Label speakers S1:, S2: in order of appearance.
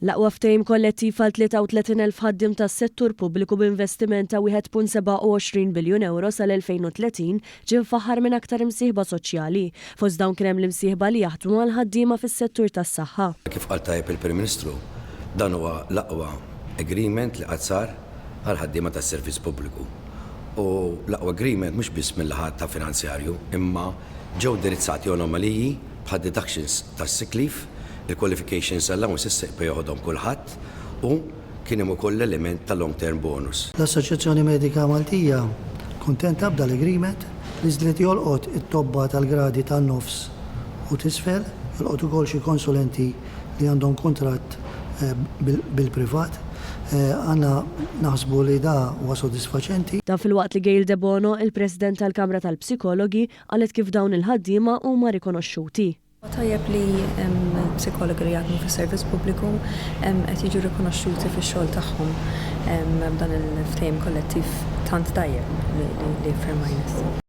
S1: L-aqwa ftehim kollettiv għal 33,000 ħaddiem tas-settur pubbliku b'investiment ta' 1.27 biljun ewro sal-2030 ġie mfaħħar minn aktar imsieħba soċjali. Fost dawn kien hemm l-imsieħba li jaħdmu mal-ħaddiema fis-settur tas-saħħa.
S2: Kif qal tajjeb il-Prim Ministru, dan huwa l-aqwa agreement li qatt sar għall-ħaddiema tas-servizz pubbliku. U l-aqwa agreement mhux biss mil-laħat ta' finanzjarju imma ġew indirizzati anomaliji bħad deductions tas-sick leave, il-qualifications allowance issa jibqa' joħodhom kulħadd u kien hemm ukoll l-element ta' long term bonus.
S3: L-Assoċjazzjoni Medika Maltija kuntenta b'dal-agreement li żdied jolqot it-tobba tal-gradi tan-nofs u t'isfel, jolqot ukoll xi konsulenti li għandhom kuntratt bil-privat. Aħna naħsbu li da huwa sodisfaċenti.
S1: Dan filwaqt li Gail Debono, il-President tal-Kamra tal-Psikologi, qalet kif dawn il-ħaddiema huma rikonoxxuti.
S4: Tajjeb li psikologi li jaħdmu fis-servizz pubbliku qed jiġu rikonoxxuti fix-xogħol tagħhom b'dan il-ftehim kollettiv tant tajjeb li ffirmajna issa.